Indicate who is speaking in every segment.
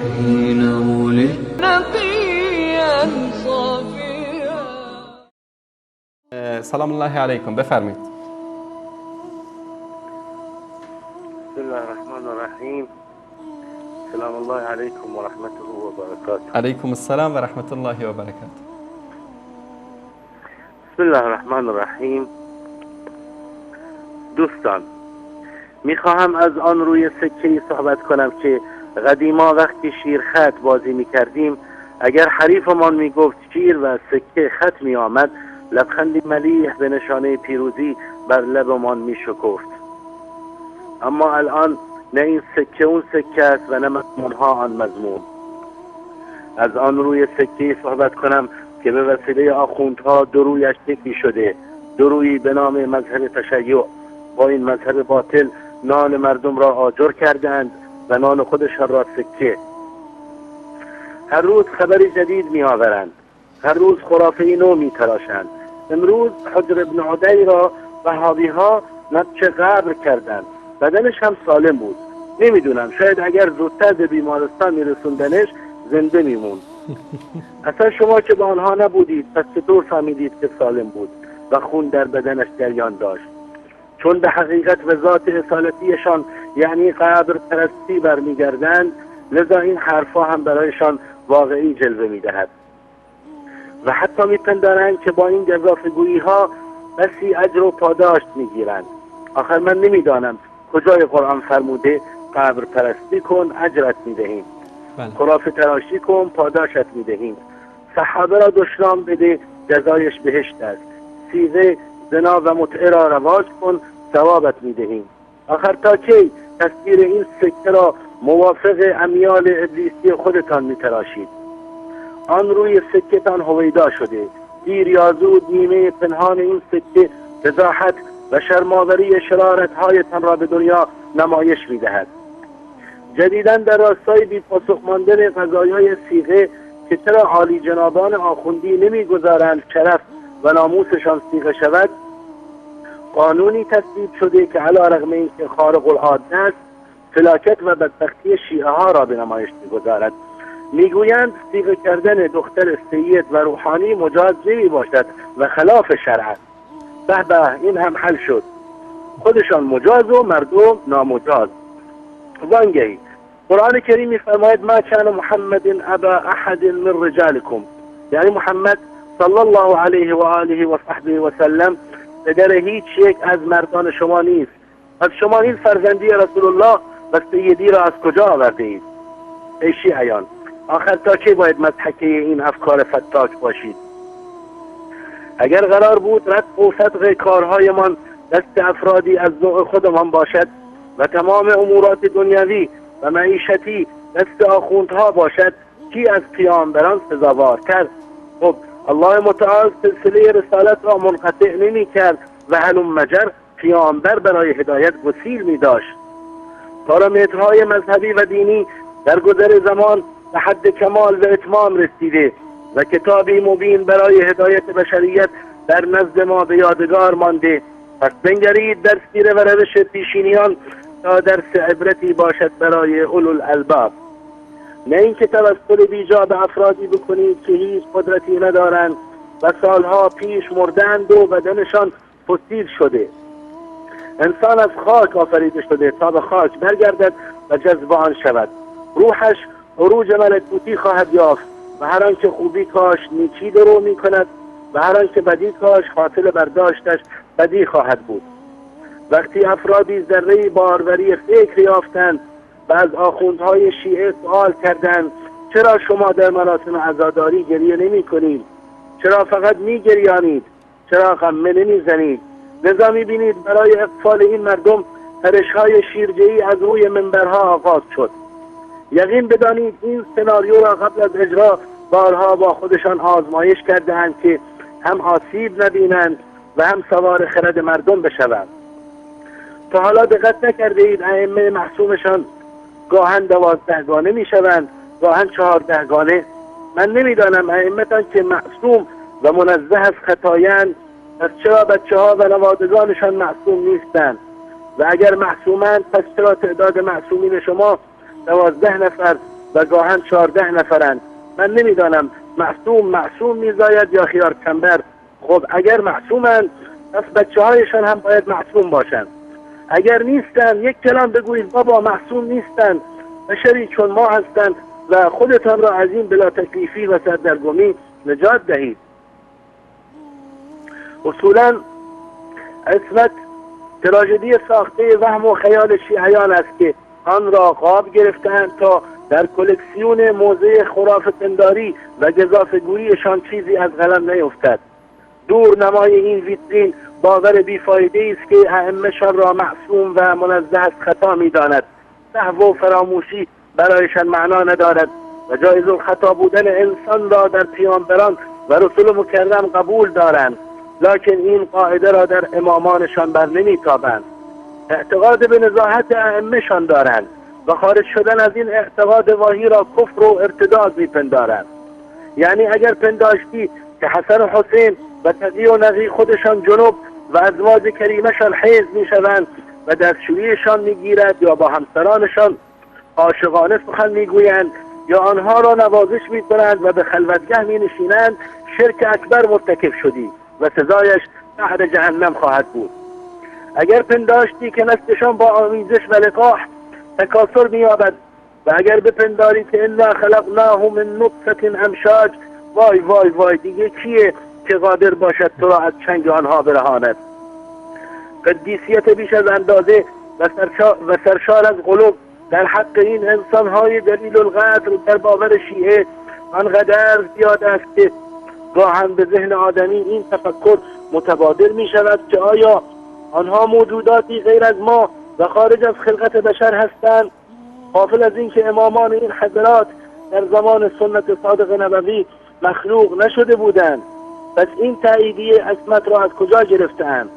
Speaker 1: حين ولدت نقيا صافيا.
Speaker 2: سلام الله علیکم، بفرمایید.
Speaker 3: بسم الله الرحمن الرحیم. سلام الله علیکم و رحمته و برکاته.
Speaker 2: علیکم السلام و رحمت الله و برکاته.
Speaker 3: بسم الله الرحمن الرحیم. دوستان، میخواهم از آن روی سکه‌ای صحبت کنم که قدیما وقتی شیر خط بازی میکردیم، اگر حریفمان میگفت شیر و سکه خط میآمد، لبخندی ملیح به نشانه پیروزی بر لبمان میشکفت. اما الان نه این سکه اون سکه است و نه مضمونها آن مضمون. از آن روی سکه صحبت کنم که به وسیله آخوندها دو رویش یکی شده، دو رویی به نام مذهب تشیع. با این مذهب باطل نان مردم را آجر کردند و نان خودشان را سکه. هر روز خبری جدید می آورند، هر روز خرافه نو می تراشند. امروز حجر ابن عدی را وهابی ها نبش قبر کردند. بدنش هم سالم بود. نمیدونم، شاید اگر زودتر به بیمارستان میرسوندنش زنده میموند. اصلا شما که با آنها نبودید، پس چطور فهمیدید که سالم بود و خون در بدنش جریان داشت؟ چون به حقیقت و ذات اصالتیشان یعنی قبر پرستی برمیگردند، لذا این حرفها هم برایشان واقعی جلوه میدهد و حتی میپندارند که با این گزافه‌گویی ها بسی اجر و پاداش میگیرند. آخر من نمیدانم کجای قرآن فرموده قبر پرستی کن اجرت میدهیم، خرافه تراشی کن پاداشت میدهیم، صحابه را دشنام بده جزایش بهشت است، سیغه زنا و متعه را رواج کن ثوابت میدهیم. آخر تا کی تصویر این سکه را موافق امیال ابلیسی خودتان میتراشید؟ آن روی سکه تان هویدا شده. دیر یا زود نیمه پنهان این سکه فضاحت و شرماوری شرارتهایتان را به دنیا نمایش میدهد. جدیداً در راستای بی پاسخ ماندن قضایای صیغه که چرا عالی جنابان آخوندی نمیگذارند شرف و ناموسشان صیغه شود، قانونی تصویب شده که علی رغم اینکه خارق العاده است، فلاکت و بدبختی شیعه ها را به نمایش میگذارد. میگویند صیغه کردن دختر سید و روحانی مجاز نمی باشد و خلاف شرع است. به به، این هم حل شد. خودشان مجاز و مردم نامجاز. وانگهی قرآن کریم میفرماید ما کان محمد ابا احد من رجالکم، یعنی محمد صلی الله علیه و آله و صحبه و سلم پدر هیچ یک از مردان شما نیست. پس شما این فرزندی رسول الله و سیدی را از کجا آورده اید؟ ای شیعیان، آخر تا کی باید مضحکه این افکار فتاک باشید؟ اگر قرار بود رتق و فتق کارهایمان دست افرادی از نوع خودمان باشد و تمام امورات دنیوی و معیشتی دست آخوندها باشد، کی از پیامبران سزاوارتر؟ خب الله متعال سلسله رسالت را منقطع نمی کرد و هلم مجر پیامبر برای هدایت گسیل می داشت. پارامترهای مذهبی و دینی در گذر زمان به حد کمال و اتمام رسیده و کتابی مبین برای هدایت بشریت در نزد ما به یادگار مانده. پس بنگرید در سیره و روش پیشینیان تا درس عبرتی باشد برای اولو الالباب، نه اینکه توسل بیجا به افرادی بکنید که هیچ قدرتی ندارند و سالها پیش مردند و بدنشان فسیل شده. انسان از خاک آفریده شده تا به خاک برگردد و جذب آن شود. روحش عروج ملکوتی خواهد یافت و هر آنکه خوبی کاش نیکی درو می کند و هر آنکه بدی کاش حاصل برداشتش بدی خواهد بود. وقتی افرادی ذره باروری فکر یافتند و از آخوندهای شیعه سوال کردند چرا شما در مراسم عزاداری گریه نمی کنید؟ چرا فقط می گریانید؟ چرا غمه نمی زنید؟ لذا می بینید برای اقفال این مردم پرش‌های شیرجه‌ای از روی منبرها آغاز شد. یقین بدانید این سناریو را قبل از اجرا بارها با خودشان آزمایش کرده‌اند که هم آسیب نبینند و هم سوار خرد مردم بشوند. تا حالا دقت نکرده اید ائمه معصومشان گاهن 12 گانه میشوند، گاهن 14 گانه. من نمیدانم ائمتان که معصوم و منزه از خطایند، پس چرا بچه ها و نوادگانشان معصوم نیستند؟ و اگر معصومند پس چرا تعداد معصومین شما 12 نفر و گاهن 14 نفرند. من نمیدانم معصوم معصوم میزاید یا خیار کمبر. خب اگر معصومند پس بچه هایشان هم باید معصوم باشند. اگر نیستند یک کلام بگویید بابا معصوم نیستند، بشری چون ما هستند و خودتان را از این بلا تکلیفی و سردرگمی نجات دهید. اصولا عصمت تراژدی ساخته وهم و خیال شیعیان است که آن را قاب گرفتند تا در کلکسیون موزه خرافه پنداری و گزافه‌گوییشان چیزی از قلم نیفتد. دور نمای این ویترین باور بیفایده است که ائمه‌شان را معصوم و منزه از خطا می‌داند. سهو و فراموشی برایشان معنا ندارد و جایز الخطا بودن انسان را در پیامبران و رسول مکرم قبول دارند، لکن این قاعده را در امامانشان بر نمیتابند. اعتقاد به نزاهت ائمه‌شان دارند و خارج شدن از این اعتقاد واهی را کفر و ارتداد میپندارند. یعنی اگر پنداشتی که حسن و حسین و تقی و نقی خودشان جنوب و ازواج کریمشان حیض میشوند و دستشوییشان میگیرد یا با همسرانشان عاشقانه سخن میگویند یا آنها را نوازش میکنند و به خلوتگه مینشینند، شرک اکبر مرتکب شدی و سزایش نهر جهنم خواهد بود. اگر پنداشتی که نسلشان با آمیزش و لقاح تکاثر می‌یابد و اگر بپنداری که انا خلقناه من نطفه امشاج، وای وای وای، دیگه کیه که قادر باشد تو را از چنگ آنها برهاند؟ قدیسیت بیش از اندازه و سرشار از غلو در حق این انسان‌های دلیل القدر در باور شیعه آنقدر زیاد است که گاهن به ذهن آدمی این تفکر متبادر می شود که آیا آنها موجوداتی غیر از ما و خارج از خلقت بشر هستند؟ غافل از اینکه امامان این حضرات در زمان سنت صادق نبوی مخلوق نشده بودند، پس این تاییدیه عصمت را از کجا گرفتند؟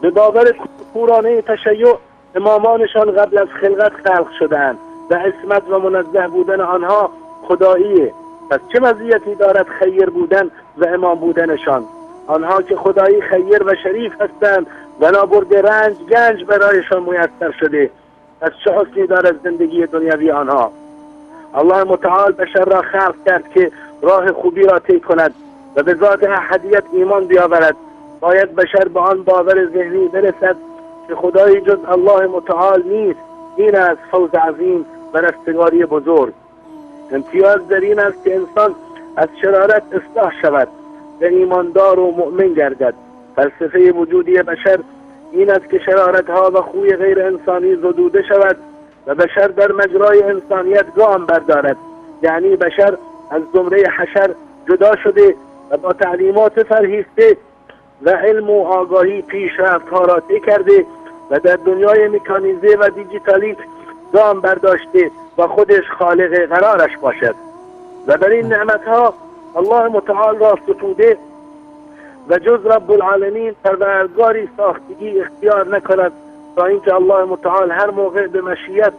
Speaker 3: به باور کورانه تشیع امامانشان قبل از خلقت خلق شدند و عصمت و منزه بودن آنها خداییه. پس چه مزیتی دارد خیر بودن و امام بودنشان؟ آنها که خدایی خیر و شریف هستند و نابرد رنج گنج برایشان میسر شده، پس چه حسنی دارد زندگی دنیوی آنها؟ الله متعال بشر را خلق کرد که راه خوبی را طی کند و به ذات احدیت ایمان بیاورد. باید بشر به آن باور ذهنی برسد که خدایی جز الله متعال نیست. این است فوز عظیم و رستگاری بزرگ. امتیاز در این است که انسان از شرارت اصلاح شود و ایماندار و مؤمن گردد. فلسفه وجودی بشر این است که شرارتها و خوی غیر انسانی زدوده شود و بشر در مجرای انسانیت گام بردارد. یعنی بشر از زمره حشر جدا شده و با تعلیمات فرهیخته و علم و آگاهی پیشرفت‌ها را طی کرده و در دنیای مکانیزه و دیجیتالی گام برداشته و خودش خالق قرارش باشد و بر این نعمتها الله متعال را ستوده و جز رب العالمین پروردگاری ساختگی اختیار نکند تا اینکه الله متعال هر موقع به مشیت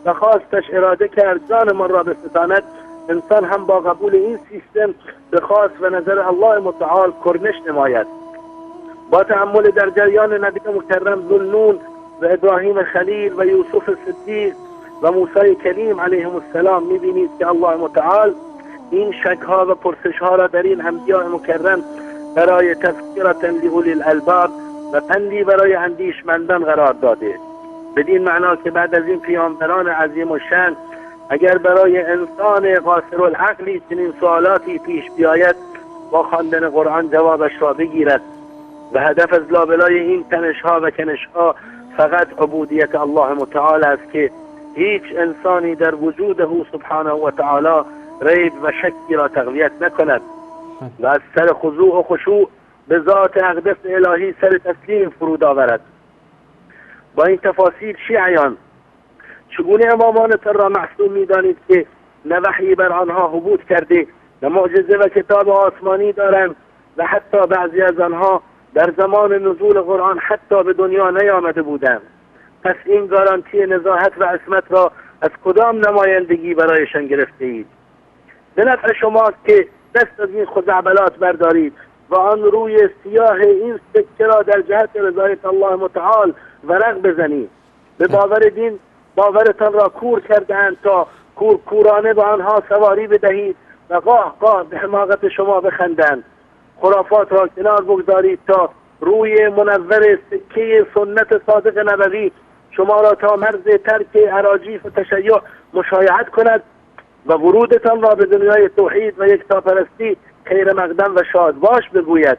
Speaker 3: و خواستش اراده کرد جان من را بستاند. انسان هم با قبول این سیستم به خواست و نظر الله متعال کرنش نماید. با تأمل در جریان نبی مکرم ذوالنون و ابراهیم خلیل و یوسف صدیق و موسی کلیم علیهم السلام می‌بینید که الله متعال این شک‌ها و پرسش‌ها را در این انبیاء مکرم برای تذکرة لأولی الالباب و پندی برای اندیشمندان قرار داده. بدین معنا که بعد از این پیامبران عظیم و شأن اگر برای انسان قاصر العقلی چنین سوالاتی پیش بیاید با خواندن قرآن جوابش را بگیرد و هدف از لابلای این تنش‌ها و کنش‌ها فقط عبودیت الله متعال است که هیچ انسانی در وجود او سبحانه و تعالی ریب و شکی را تقویت نکند و از سر خضوع و خشوع به ذات اقدس الهی سر تسلیم فرود آورد. با این تفاصیل شیعیان چگونه امامانتان را معصوم می‌دانید که نه وحی بر آنها هبوط کرده نه معجزه و کتاب آسمانی دارند و حتی بعضی از آنها در زمان نزول قرآن حتی به دنیا نیامده بودند؟ پس این گارانتی نزاهت و عصمت را از کدام نمایندگی برایشان گرفته اید؟ به نفع شماست که دست از این خزعبلات بردارید و آن روی سیاه این سکه را در جهت رضایت الله متعال ورق بزنید. به باور دین باورتان را کور کرده‌اند تا کورکورانه به آنها سواری بدهید و گاه گاه به حماقت شما بخندند. خرافات را کنار بگذارید تا روی منور سکه سنت صادق نبوی شما را تا مرز ترک اراجیف و تشیع مشایعت کند و ورودتان را به دنیای توحید و یکتاپرستی خیر مقدم و شادباش بگوید.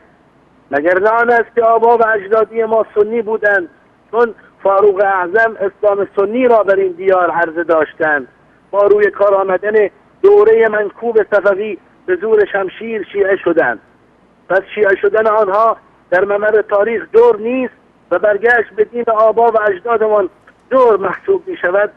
Speaker 3: مگر نه آن است که آبا و اجدادی ما سنی بودند، چون فاروق اعظم اسلام سنی را بر این دیار عرضه داشتند. با روی کار آمدن دوره منکوب صفوی به زور شمشیر شیعه شدند. پس شیعه شدن آنها در ممر تاریخ جرم نیست و برگشت به دین آبا و اجدادمان جرم محسوب می شود.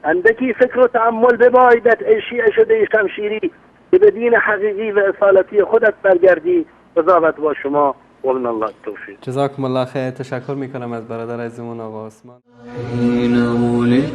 Speaker 3: اندکی فکر و تأمل ببایدت ای شیعه شده شمشیری که به دین حقیقی و اصالتی خودت برگردی. قضاوت با شما و من الله التوفیق.
Speaker 2: جزاکم الله خیر. تشکر میکنم از برادر عزیزمون آقا عثمان.
Speaker 1: حين ولدت.